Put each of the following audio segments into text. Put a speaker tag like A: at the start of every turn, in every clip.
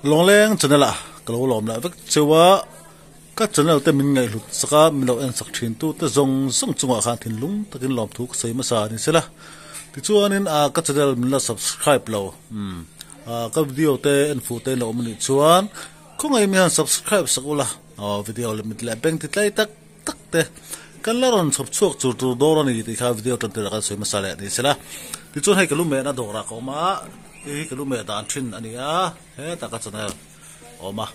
A: Lawngleng channel ah ka lo lawm leh vek cheu a, ka channel te min ngaihhlut sak a, min lo en sak thin tu te zawng zawng chungah khan thinlung takin lawmthu ka sawi hmasa a ni sela. Tichuanin ah ka channel min la subscribe lo umm ah ka video te en fuh te in lo awm anih chuan khawngaih mi han subscribe sak ula aw video leh mit leh beng ti tlai tak tak te kan la rawn chhawp chhuak chur tur dawr a ni tih kha video tan tirah kan sawi hmasa leh ni sela. Tichuan hei ka lu mehna dawrah ka awm a, hei hi ka lu meh dan thin a ni a, hetah ka channel a awm a.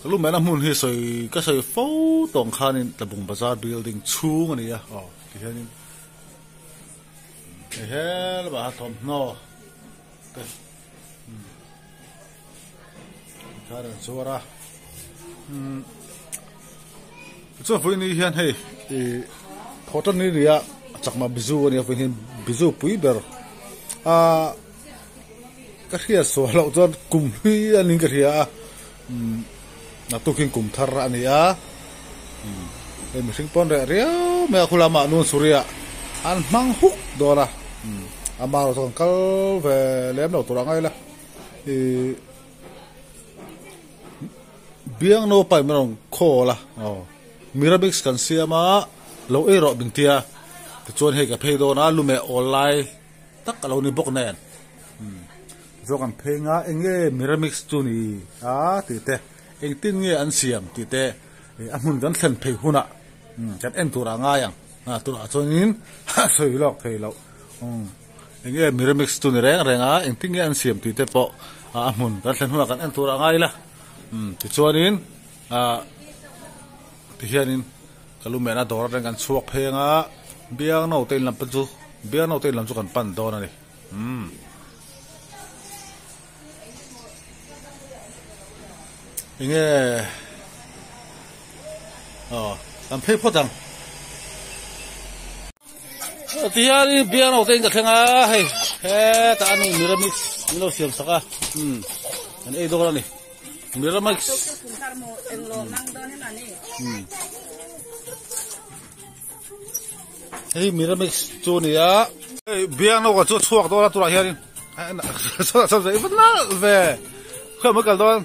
A: Ka lu mehna hmun hi sawi ka sawi fo tawng khanin Tlabung Bazar building chhung a ni a, aw tihianin hei he lamah khan thawmhnaw te Tikhan an zuar a umm tichuan vawiin hian hei ih thawhtan ni nia chakma bizu ania vawiin hian bizu pui ber ah ka hriat sual loh chuan kum hlui a niin ka hria a umm naktuk hian kum thar a ni a umm hei mihring pawn reh riau mai a khulai mah nun suriah an hmang huk dawn a umm ama erawh chu kan kal ve lem lo tur a ngaih la. Ihh biang naupai min rawn call a aw miramix kan siam a lo ei rawh min tia tichuan hei ka phei dawn a lumeh awl lai tak a lo ni bawk nen umm tichuan kan phei nga eng nge miramix chu ni a tih te engtin nge an siam tih te ih a hmun kan thlen phei hunah umm kan en tur ah ngai ang a tunah chuanin a sawi lawk thei loh umm. Enge Miramix chu ni reng reng a, engtin nge an siam tih te pawh a hmun kan thlen hunah kan en tur a ngai la. Umm tichuanin ah tihianin ka lu mehna dawr atangin kan chhuak phei anga biang no te in lam chu biang no te in lam chu kan pan dawn a ni. Umm. Enge aw kan phei phawt ang. Tihianin biang no te in ka thleng a hei hetah a ni miramix min lo siam sak a umm kan ei dawn a ni miramix umm hei miramix chu a ni a hei biang no ka chu a chhuak dawn a tunah hianin ve khawi maw kal dawn.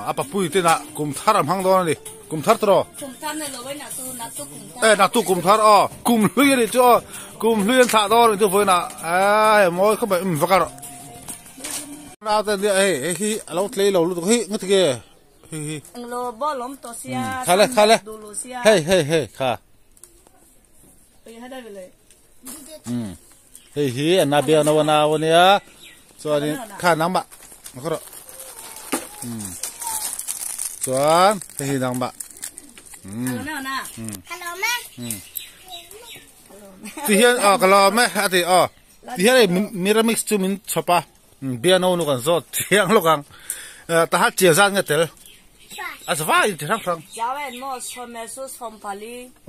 A: A papui te nah kum thar a hmang dawn a ni. Kum thar tawh.
B: Kum thar nei lo vei naktu naktu kum thar.
A: E naktu kum thar aw. Kum hlui a ni chu aw. Kum hlui an thlah dawn a ni chu vawiinah e mawi khawp mai um vak a rawh. Nau te nia hei hei hi a lo tlei lo lutuk hi nga tige hi hi.
B: Englo ball awm tawh sia.
A: Kha le kha le. Hei hei hei kha. Hei hi an a biak no a nau a nia chuanin kha nangmah khaw rawh umm chuan hei hi nangmah umm umm ti hian aw ka lawm e a ti aw ti hian hei miramix chu min chhawp a biano nu kan zawt chiang lawk ang taha chian zat nge tel a zavai in ti hrang hrang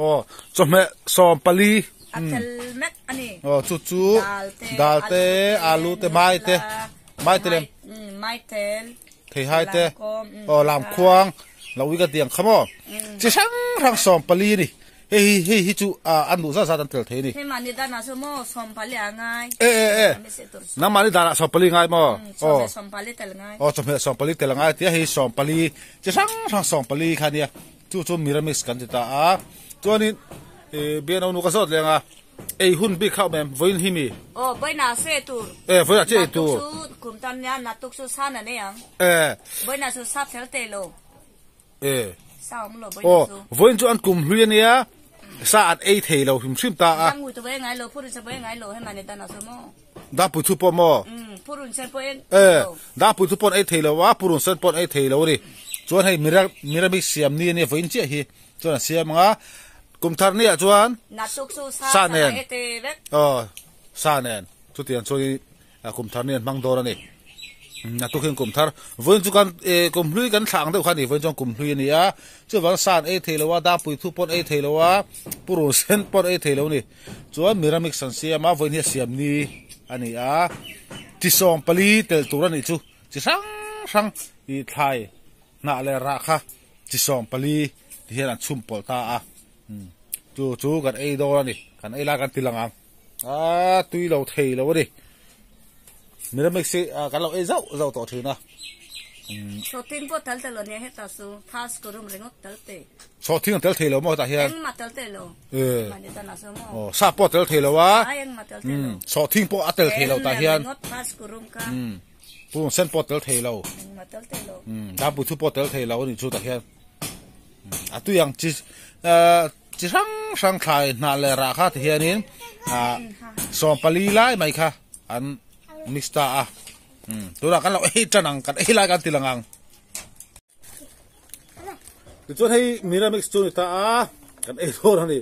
A: aw chawhmeh 40 aw chu chu dal te alu te mai te mai te lem theihai te aw lamkhuang lo ui ka ti ang kha maw chi hrang hrang 14 a ni. Hei hi hei hi chu a nuh zat zat an tel thei a ni.
B: Hei danah chu maw 40 a ngai.
A: E e e. Nangmahni danah 40 ngai maw?
B: Aw. Chawhmeh 40 tel ngai.
A: Aw chawhmeh 40 tel a ngai tia hei 40 chi hrang hrang 40 kha nia. Chu chu miramix kan ti ta a. Chuanin e biano nu ka zawt leng a. Ei hun bik kha awm em? Vawiin hi mi?
B: Aw vawiinah che ei tur.
A: E vawiinah che ei tur.
B: Naktuk chu kum tan nia naktuk chu sa na nei ang.
A: E.
B: Vawiinah chu sa fel teh lo.
A: E. Aw, vawiin chu an kum hlui a nia, sa an ei thei lo hrim hrim ta a. Dapui thu pawh maw? E, dapui thu pawh an ei thei lo a, purun sen pawh an ei thei lo a ni. Chuan hei miramik siam ni a nia vawiin chiah hi chuan an siam ang a, kum thar ni ah chuan sa nen, aw, sa nen chutiang chuan Kum thar ni an hmang dawn a ni. A tuk hian kum thar vawiin chu kan kum hlui kan thlah ang deuh kha a ni. Vawiin chuan kum hlui a ni a, chuvang sa an ei thei lo a, dapui thu pawh an ei thei lo a, purun sen pawh an ei thei lo a ni. Chuan miramix an siam a, vawiin hi a siam ni a ni a, chi 40 tel tur a nih chu chi hrang hrang ih thlai hnah leh rah kha chi 40 ti hian an chhum pawlh ta a, chu chu kan ei dawn a ni, kan ei lai kan ti lang ang. A tui lo thei lo a ni. Miramix hi kan lo ei zauh zauh tawh thin a.
B: Sawhthing pawh tel tel lo nia hetah chu phas kurum ringawt tel te.
A: Sawhthing an tel thei lo maw hetah hian?
B: Engmah tel thei lo. Mahni tan ah saw maw?
A: Aw sa pawh a tel thei lo a.
B: Ai engmah tel thei lo.
A: Sawhthing pawh a tel thei lo tah hian.
B: Ringawt phas kurum kha.
A: Purun sen pawh a tel thei lo.
B: Engmah tel thei lo.
A: Dapui thu pawh a tel thei lo a nih chu tah hian. A tui ang chi chi hrang hrang thlai hnah leh rah kha ti hianin sawmpali lai mai kha an mix ta a tunah kan lo ei tan ang kan ei lai kan ti lang ang tichuan hei mira mix chu ni ta a kan ei dawn a ni.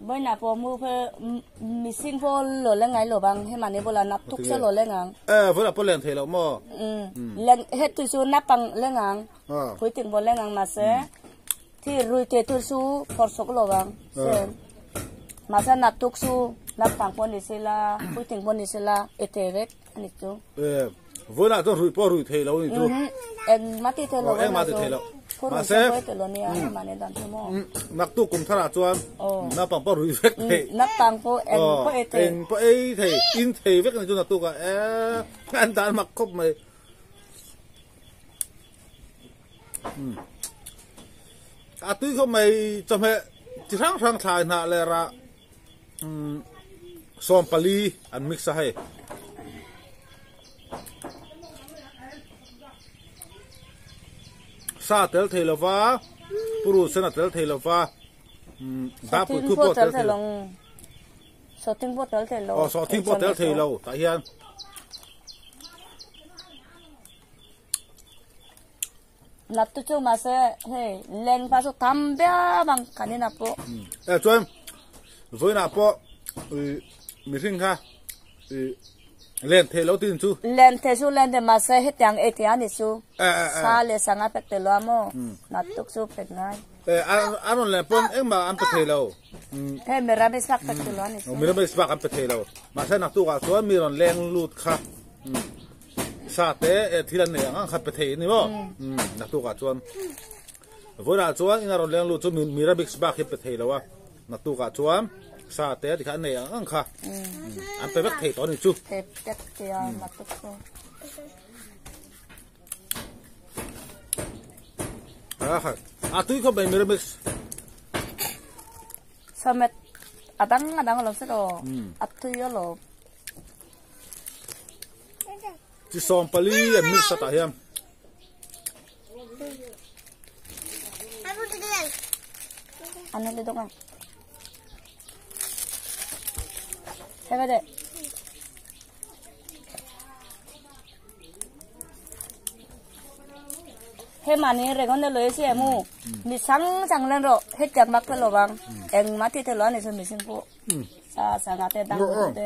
B: Boina pawh mu phe missing pawh lo leng ngai lo bang he mani bula nap thuk se lo leng ang.
A: Eh voina pawh leng thei lo maw.
B: Leng he tu chu nap ang leng ang pui ting pawh leng ang mahse thi rui te tu chu phawrh sawk lo bang se mahse nap tuk chu nap pang pawh ni se la pui ting pawh ni se la e te vek ani chu.
A: Eh Vawiinah chuan ruih pawh ruih theih lo a ni chu.
B: Engmah ti thei lo.
A: Aw engmah ti thei lo. Mahse naktuk kum tharah chuan naupang pawh ruih vek thei.
B: Naupang pawh eng pawh ei thei.
A: Eng pawh ei thei, in thei vek a ni chu naktuk ah eh an dan mak khawp mai. A tui khawp mai chawhmeh chi hrang hrang thlai hnah leh rah 40 an mix a hei. Sa a tel thei lova, purun sen a tel thei lova, dapui thu pawh a tel thei lo.
B: Sawhthing pawh tel thei lo.
A: Aw sawhthing pawh tel thei lo tah hian.
B: Nat te chu mahse hei leng pa chu tam viau ang kan inah pawh.
A: Eh chuan vawiinah pawh mihring kha len theih lo tin chu.
B: Len theih chu len theih mahse hetiang ei theih a ni chu. Sa leh sanga pek tel lo a maw nat tuk chu pek ngai.
A: Eh an rawn len pawn engmah an pe thei lo.
B: Hei miramis bak pek tel lo a ni chu.
A: Miramis bak an pe thei lo mahse naktukah chuan mi rawn leng lut kha. Sa te thil an nei ang ang kha pe thei a ni maw? Naktukah chuan vawiinah chuan ina rawn leng lut chu Mirabix bak hi pe thei lo a, naktukah chuan sa te tikha an nei ang ang kha an pe vek thei tawh a ni chu.
B: Pe vek thei a naktuk chu.
A: A tui khawp mai Mirabix.
B: Samet a dang a dang lo se lo a tui alawm.
A: Chi 40 an mix tah hian.
B: Ano le dong Hei de. He mani rengon le loi si emu. Mi sang sang len ro he chak mak lo bang. Eng ma ti te lo ani so mi sing pu. Sa sa nga te dang te.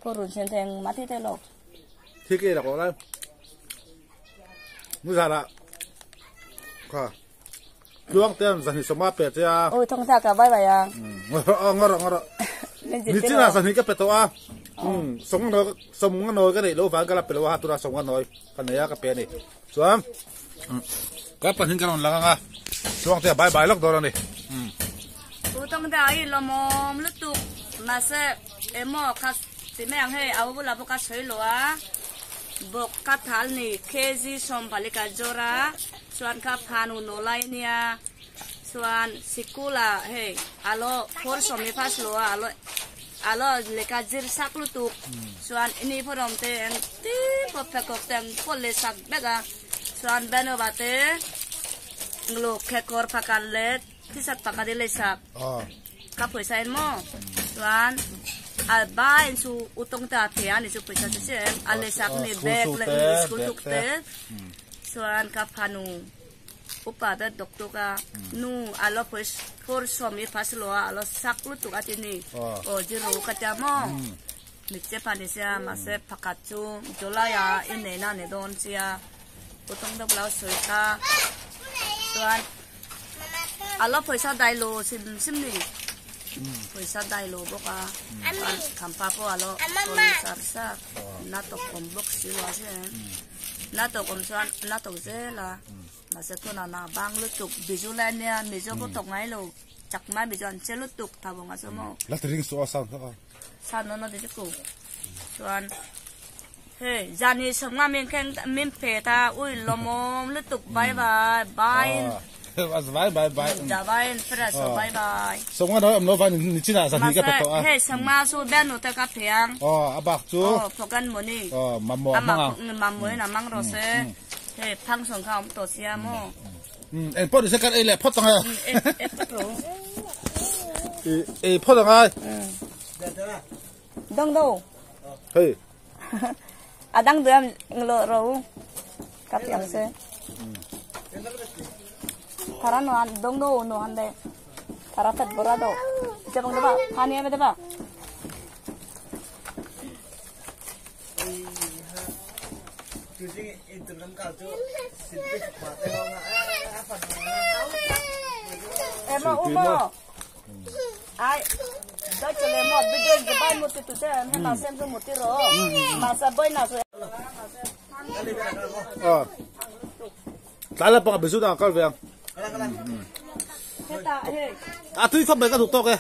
B: Purun sen te eng ma ti te lo.
A: Thi ke la ko lai. Mu za la. Kha. Tluang ten zan hi soma pe che a.
B: Oi thong sa ka bai bai a.
A: Ngaro ngaro. Ni china zan hi ka pe to a. Song no som nga noi ka nei lo van ka la pe lo ha tura som nga noi ka nei a ka pe ni. Chuan ka pan hin ka rawn lang anga tluang te bye bye lawk dawn a ni.
B: U tawng te ai lawmawm lutuk mahse emaw kha ti mai ang hei a bulah pawh ka sawi lo a bawk ka thal ni kg 40 ka zawr a chuan kha phanu naw lai ania chuan sikul ah hei alo phone sawmi pass lo a alo alo lehkha zir sak lutuk chuan ini pawh te engtin pawh pheikhawk te ang pawh leh sak vek a chuan banner te nglo khekawr pakhat leh t-shirt pakhat i lei sak ka pawisa en maw chuan a bai chu utawng te a phei a ni chu pawisa chu chiah em a lei sak ni bag leh school tuk te chuan ka fanu upa ber doctor ka nu a lo phur sawm i phas lo a a lo sak lutuk a ti ni aw zero ka tia maw mitche pha ni sia mahse pakhat chu July ah i nei na ni dawn sia utawng deuh lo sawi ta chuan a lo pawisa dai lo sim sim ni pawisa dai lo bawk a chuan khampa pawh a lo tawn sar sar na tawk awm bawk si lo a che na tawk awm chuan na tawk zel a mahse tunah na bang lutuk bizu lai ania mizo pawh tawk ngai lo chakma mizo an che lutuk tha vawng a chu maw
A: la ti ring suh a sound kha
B: sound nawn a ti chu. Chuan hei zan hi sawmnga min keng min pe ta ui lawmawm lutuk bye bye bye
A: bye bye bye
B: ja bye fera so bye bye
A: sawmnga no amlo van ni china zan hi ka pe to a
B: hei sawmnga su ben nu te ka pe ang
A: oh abak chu
B: oh pokan money
A: oh mammo manga
B: mammo na mang ro se hei phang song kha om to sia mo
A: eng pawh ni se kan ei leh phawt ang e
B: e phawt ro
A: ei phawt ang ai
B: dang do
A: hei
B: a dang duam nglo ro ka piang se thara no an dong do no han de thara phat bora do che bang ba phani ame de ba Ema umo ai đó cho nên một bên đêm cái bay một tí tụi em hay mà xem cho một tí rồi mà sao bay nào rồi
A: ờ lại là bằng bị sút nào coi về à tuy không phải các thủ tục kìa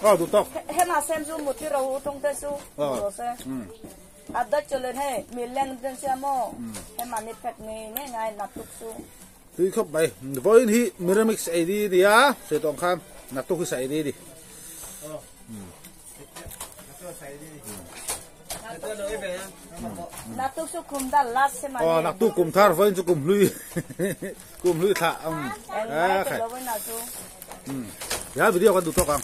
A: ờ thủ tục
B: hay mà xem cho một tí rồi thông tin số rồi xem à đó cho nên hay mình lên trên xe mô hay mà nít phật nghe nghe ngay nạp tục số
A: tuy không phải với hi miramix AD đi á sẽ tòng kham nạp tục cái đi đi ờ nạp tục cùng thar với cho cùng lui cùng lui thả à khai ya video con đủ to không.